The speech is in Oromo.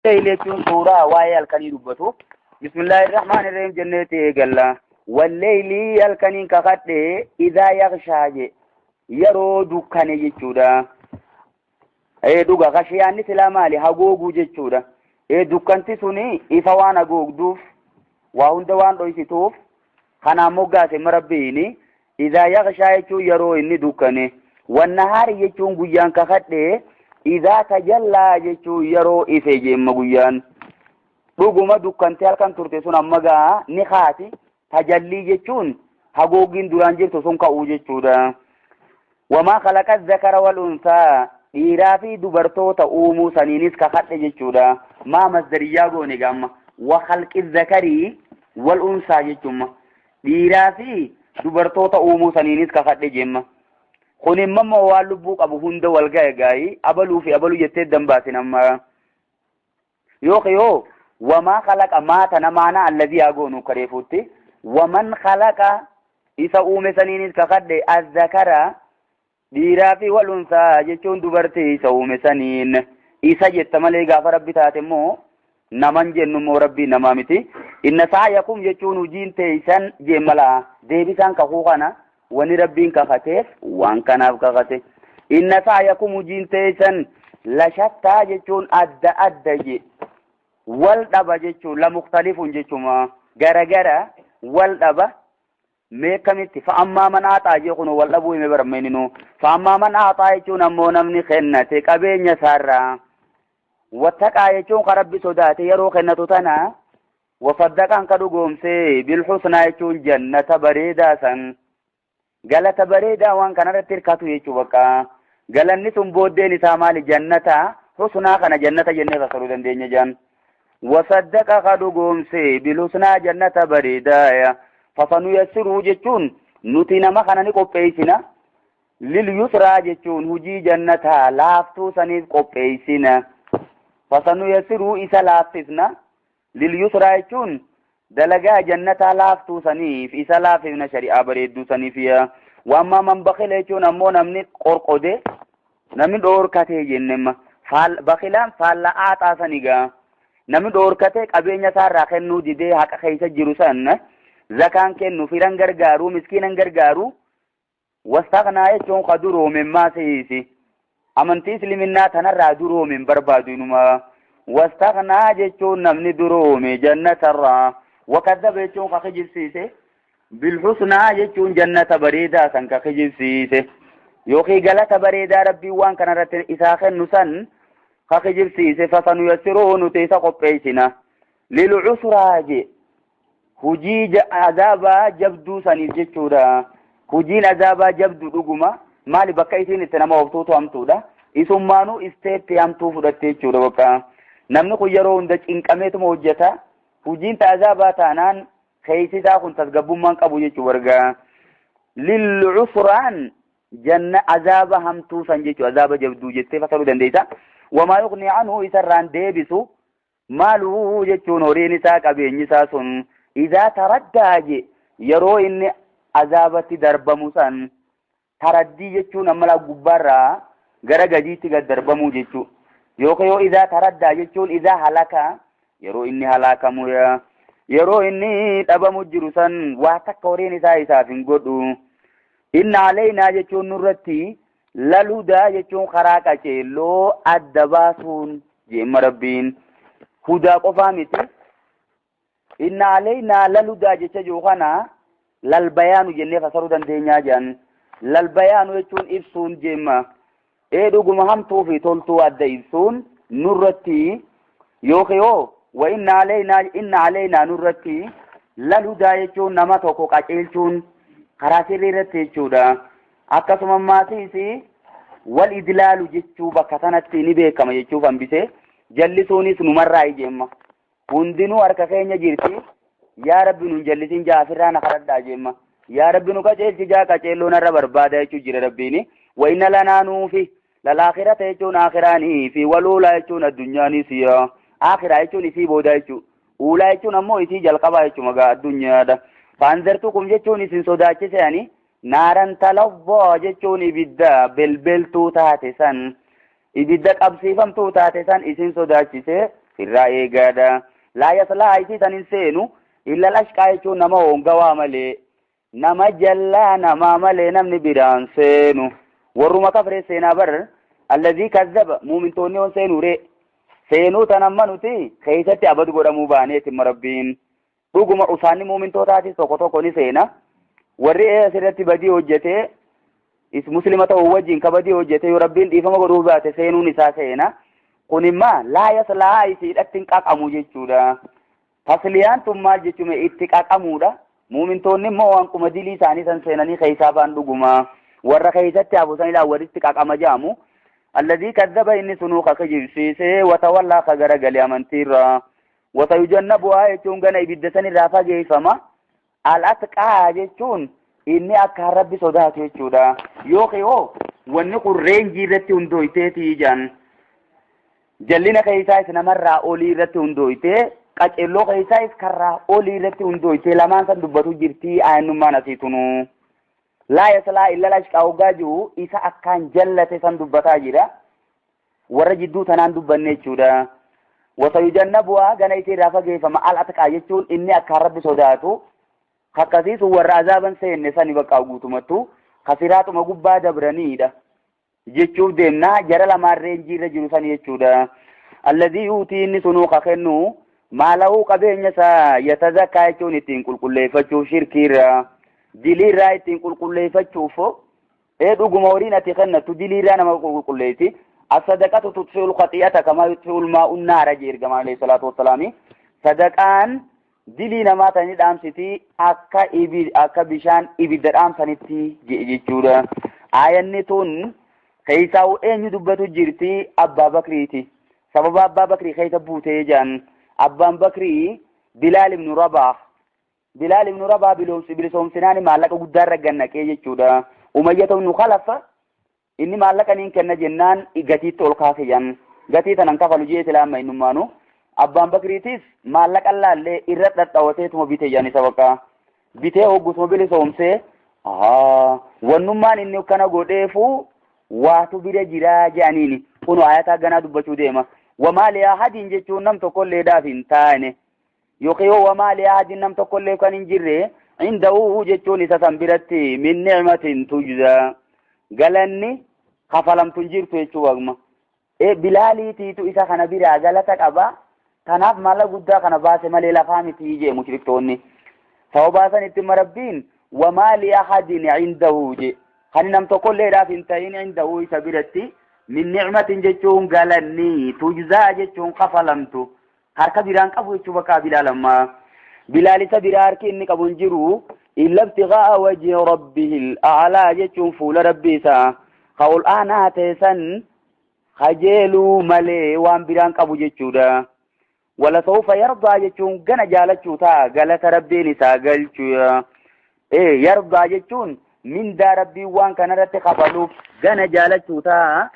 Leyl jechuun suuraa waa'ee halkanii dubbatu. Bismillaahi rahmaani rahiim jenneeti eegalla. Walleeylii halkaniin kakadhe idaa yakshaa je yeroo dukkane jechuudha. Ee dhuga kashiyaanni silaa maali hagooguu jechuudha. Ee dukkanti suni ifa waan hagoogduuf waa hunda waan dhoysituuf kanaan moggaase rabbiini idaa yakshaa jechuun yeroo inni dukkane. Wannahaari jechuun guyyaan kakadhe idaa tajallaa jechuun yeroo ife jeemma guyyaan. Dhuguma dukkantee halkan turte sun amma gaa ni kaati. Tajallii jechuun hagooggiin duraan jirtu sun ka'uu jechuudha. Wamaa khalaqa zakara wal unsaa dhiiraa fi dubartoota uumuu saniinis kakadhe jechuudha. Maa masdariyyaa goone gaamma. Wa khalqi zakarii wal unsaa jechuun dhiiraa fi dubartoota uumuu saniinis kakadhe jemma. Kun immoo waan lubbuu qabu hunda wal ga'e gaa'ii abaluu fi abaluu jettee dambaasin amma. Yookiin yoo wamaa khalaqa maa tana maana alladii haa goonu kareefuutti waman khalaqa isa uume saniinis kakadhe azzakara dhiiraa fi wal unsaa jechuun dubartii isa uume saniin isa jetta malee gaafa rabbi taate immoo naman jennu immoo rabbii namaa miti. Inna sa'yakum jechuun hojiin teeysan jeemmalaa deebisaan kakuu kana wani rabbiin kakateef waan kanaaf kakate. Inna sa'yakum hojiin teeysan lashattaa jechuun adda adda je wal dhaba jechuun la muktalifun jechuuma garagara wal dhaba meekamitti fa'ammaa man aaxaa jee kun wal dhabuu hime barameeninu fa'ammaa man aaxaa jechuun ammoo namni kennate qabeenya isaarraa wattaqaa jechuun ka rabbi sodaate yeroo kennatu tana wasaddaqaan ka dhugoomse bilhusnaa jechuun jannata bareedaa san galata bareedaa waan kanarratti hirkatu jechuu bakka galanni sun booddeen isaa maali jannata husnaa kana jannata jennee fassaruu dandeenya jaan wasaddaqa ka dhugoomse bilhusnaa jannata bareedaa fasanuyassiruu jechuun nuti nama kana ni qopheessina lil yusraa jechuun hujii jannataa laaftuu saniif qopheessina fasanuyassiruu isa laaffisna lil yusraa jechuun dalagaa jannataa laaftuu saniif isa laaffisna shari'aa bareedduu saniif yaa waammaa man bakila jechuun ammoo namni qorqode namni dhoorkatee jennemma bakilaan faalla aaxaa sanigaa namni dhoorkatee qabeenya isaarraa kennuu didee haqa keessa jiru san zakaan kennu firan gargaaru miskiinan gargaaru wastaqnaa jechuun ka duroome maasiisi amantii isliminnaa tanarraa duroome hin barbaadu inuma wastaqnaa jechuun namni duroome jannatarraa wakadzaba jechuun ka kijibsiise bilhusnaa jechuun jannata bareedaa san ka kijibsiise yookiin galata bareedaa rabbiin waan kanarratti isaa kennu san ka kijibsiise fasanuyassiruu nuti isa qopheessina lilcusraa je hujii azaabaa jabduu saniif jechuudha. Hujiin azaabaa jabdu dhuguma maali bakka isiin itti nama ooftuutu hamtuudha. Isummaanuu isteetti hamtuu fudhatte jechuudha bakka. Namni kun yeroo hunda cinqameetuma hojjeta. Hujiin ta azaabaa taanaan keessi isaa kun tasgabbummaan qabu jechuu bargaa. Lilcusraan janna azaaba hamtuu san jechuu azaaba jabduu jettee fassaruu dandeessa. Wamaa yuqni anhu isarraan deebisu maaluu jechuun horiin isaa qabeenyi isaa sun idaa taraddaa je yeroo inni azaabatti darbamu san taraddii jechuun amma gubbaarraa gara gadiitti gad darbamuu jechuu yookaan yoo idaa taraddaa jechuun idaa halaka yeroo inni halakamu yeroo inni dhabamu jiru san waa takka horiin isaa isaaf hin godhu. Inna aleynaa jechuun nurratti laludaa jechuun karaa qaceelloo adda baasuun jeemma rabbiin hudaa qofaa miti. Inna aleynaa laludaa jecha jiru kana lalbayaanu jennee fassaruu dandeenyaa jedhan. Lalbayaanu jechuun ibsuun jeemma. Ee dhuguma hamtuu fi toltuu adda ibsuun nurratti yookiin yoo wa inna aleynaa inna aleynaa nurratti laludaa jechuun nama tokko qaceelchuun karaa sirrii irratti jechuudha. Akkasuma maatiis wal idlaalu jechuu bakka sanatti ni beekama jechuuf hambise jallisuunis numarraa ijeemma. Hundinuu harka keenya jirti. Yaa Rabbi nun jallisin jaafirraa na kadhadhaa jeemma. Yaa Rabbi nu qaceelchi jaa qaceelloo narra barbaada jechuu jira Rabbiini. Wa inna lanaa nuufi lalaakhirata jechuun aakhiraanii fi waluulaa jechuun addunyaanis yaa. Aakhiraa jechuun isii booda jechuu. Uulaa jechuun ammoo isii jalqabaa jechuu magaa addunyaadha. Faanzartukum jechuun isin sodaachise ani naaran talazzaa jechuun ibidda belbeltuu taate san ibidda qabsiifamtuu taate san isin sodaachise. Firraa eegaadha. Laa yaslaa isii san hin seenu illa al-ashqaa jechuun nama hongawaa malee, nama jallaa namaa malee namni biraan seenu. Warruma kafree seenaa bar alladhii kazzaba muumintoonni hon seenuu ree. Seenuu tan amma nuti keessatti abad godhamuu baaneetimma Rabbiin. Dhuguma usaanni muumintootaatis tokko tokko ni seena. Warri asirratti badii hojjetee is muslima ta'uu wajjin ka badii hojjete yoo Rabbiin dhiifama godhuuf baate seenuun isaa seena. Kun immaa laa yaslaa isiidhatti hin qaqamu jechuudha. Tasliyaan tun maal jechuun itti qaqamuudha. Muumintoonni immoo waan dilii isaanii san seenanii keessaa ba'an dhuguma. Warra keessatti hafu san ilaa warri itti qaqama jaamu. Alladhii kazzaba inni sunuu ka kijibsiisee watawallaa ka garagale amantiirraa. Wasayujannabuhaa jechuun gana ibidda sanirraa fageeffama. Al-atqaa jechuun inni akka Rabbi sodaatu jechuudha. Yookiin hoo wanni kun reenjii irratti hundooyteetii jaan. Jallina keessaas namarraa olii irratti hundooytee, qaceelloo keessaas karraa olii irratti hundooytee lamaan san dubbatu jirtii aayannummaan asii tunu. Laa yaslaa illa al-ashqaa hoggaa jiru isa akkaan jallate san dubbataa jira. Warra jidduu tanaan dubbanne jechuudha. Wasayujannabuhaa gana isii irraa fageeffama al-atqaa jechuun inni akkaan Rabbi sodaatu. Akkasiisu warra azaaban seenne sani bakka guutumattu kasiraaxuma gubbaa dabraniidha. Jechuuf deemnaa jara lamaan reenjii irra jiru sani jechuudha. Alladhii yuutii inni sunuu ka kennu maalahuu qabeenya isaa yatazakkaa jechuun ittiin qulqulleeffachuuf shirkiirraa diliirraa ittiin qulqulleeffachuuf dhuguma horiin ati kennattu diliirraa nama qulqulleessi. As-sadaqatu tutfi'ul khati'ata kamaa yutfi'ul maa'u naara jee ergamaan alayhi salaatu wassalaami. Sadaqaan dilii namaa tani dhaamsiti akka akka bishaan ibidda dhaamsanitti jechuudha. Aayanni tun keessaa eenyu dubbatu jirti? Abbaa Bakriiti. Sababa Abbaa Bakrii keessa buutee jedhan. Abbaan Bakrii Bilaal ibn Rabaa. Bilaal ibn Rabaa bilisoomsinaan maallaqa guddaa irra gannaqee jechuudha. Umayyata ibn Khalaf inni maallaqa niin kenna jennaan gatiitti ol kaase jedhan. Gatii tanan kafalu jee islaama innummaanu. Abbaan Bakriitis maallaqa laallee irra dhadhawateetuma bite jedhan isa bakka. Bitee hoggusuma bilisoomsee wannummaan inni akkana godheefu waatu bira jiraa jedhaniini. Kun ayataa ganaa dubbachuu deema. Wamaa li'ahadin jechuun nam tokkolleedhaaf hin taane. Yookiin yoo wamaa li'ahadin nam tokkollee kan hin jirre inda'uu jechuun isa san biratti min ni'matin tujzaa. Galanni kafalamtu hin jirtu jechuu wagma. Bilaaliitiitu isa kana biraa galata qaba. Kanaaf maallaqa guddaa kana baase malee lafaa miti jee mushriktoonni. Sababa sanitti Rabbiin wamaa li'ahadin indahu je. Kan nam tokkolleedhaaf hin ta'in indahu isa biratti min ni'matin jechuun galanni tujzaa jechuun kafalamtu. Harka biraan qabu jechuu bakka Bilaal ammaa. Bilaal isa biraa harki inni qabu hin jiru. Illa ibtigaa wajhi rabbihil a'laa jechuun fuula rabbii isaa ka ol aanaa ta'e san kajeeluu malee waan biraan qabu jechuudha. Wala sawfa yardaa jechuun gana jaalachuu ta'a galata rabbiin isaa galchu. Yardaa jechuun mindaa rabbiin waan kanarratti kafaluuf gana jaalachuu ta'a.